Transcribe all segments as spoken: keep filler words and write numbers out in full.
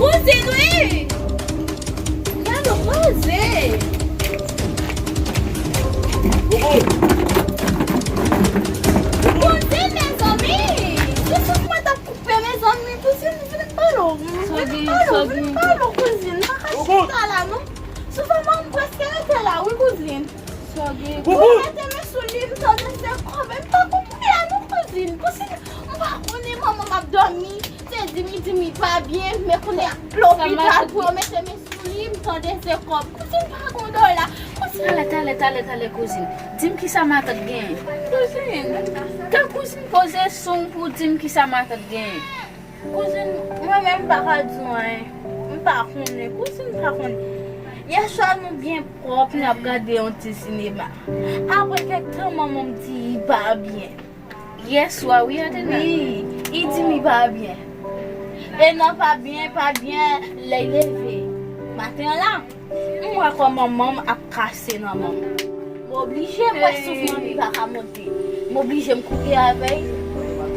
Kouzin, wi! Gade koze! Kouzin, mezanmi! Se souf mwen t ap koupe, mezanmi! Kouzin, vin pale w! Vin pale w! Vin pale w, kouzin! M pa ka chita la, non! Souf mwen, m prèske rete la, wi, kouzin! Mwen mete men sou li, m tande se kòb, m pa konprann la, non, kouzin! Kouzin, m pa konnen manman m ap dòmi! Se di m, li di m li pa byen, men kounye a lopital pou yo mete men sou li, m tande se kòb. Kouzin pa gon dola. Kouzin. Talè, talè, talè, talè, kouzin. Di m kisa matant genyen. Kouzin. Ka kouzin poze sou w pou w di m kisa matant genyen. Kouzin, mwen menm m pa ka di w anyen. M pa konnen. Kouzin pa konnen. Yè swa nou byen pwòp, n ap gade yon ti sinema. Apre kèk tan, manman m di li pa byen. Yè swa, wi, Atena. Wi, li di m li pa byen. E nan pa byen, pa byen, lè l leve maten an la, m wè kòman manman m ap kase nan manman m. M oblije, m wè souf manmi pa ka monte. M oblije m kouri avè l.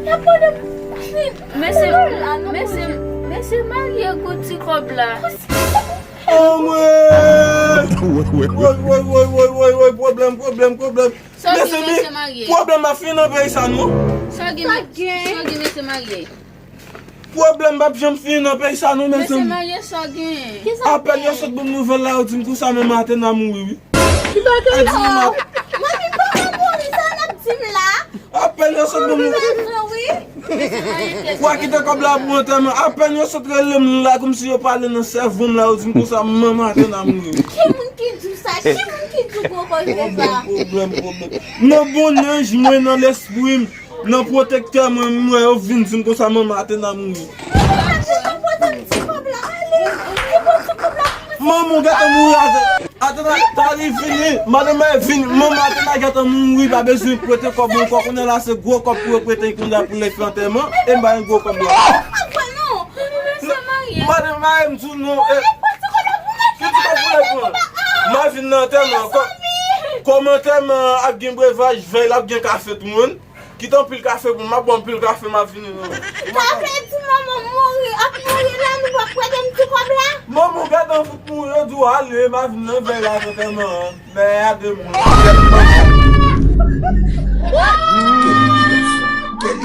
Y ap mande m, men se, men se, men se marye kou ti kòb la. Anmwey! Woy, woy, woy, woy, woy, woy, pwoblèm, pwoblèm, pwoblèm. Sa w gen, mesye marye? Pwoblèm ap fini nan peyi sa, non. Sa w gen, sa w gen, mesye marye? Pwoblèm p ap janm fini nan peyi sa, non, mesye marye, sa w gen? Apèn yo sot ban m nouvèl la, yo di m konsa manman Atena mouri, wi. Ki bagay la? Manmi pa ka mouri, sa n ap di m la? Apèn yo sot ban m nouvèl. Wi. Pou a kite kòb la pou antèman. Apèn yo sot rele m la, kòmsi yo pale nan sèvo m la, yo di m konsa manman Atena mouri. Ki moun ki di w sa? Ki moun ki di w gwo koze sa? Pwoblèm, pwoblèm, pwoblèm. Nan bon anj mwen, nan lespri m, nan pwotektè mwen, m wè yo vin di m konsa manman Atena mouri. Atena pote m ti kòb la, ale. Li pran ti kòb la pou mwen. Manman w gentan mouri, Atena. Atena, ta li vini. Madanm mwen vini. Manman Atena gentan mouri, pa bezwen prete kòb ankò. Kounye a la, se gwo kòb pou yo prete kounye a pou lè fè antèman. E m ba yon gwo kòb la. Madanm mwen, m di w non. E, ki ti kòb pou lè pran? M a vin nan antèman. Kò-, kòm antèman ap gen brevaj, vèy la ap gen kafe tou moun. Kite anpil kafe pou m, m ap bwè anpil kafe, m ap vini non. Sa vle di manman mouri, ap mouri la, nou p ap prete m ti kòb la? Manman w gentan fout mouri, yo di w ale, m ap vini nan vèy la, antèman an. Mè a de moun.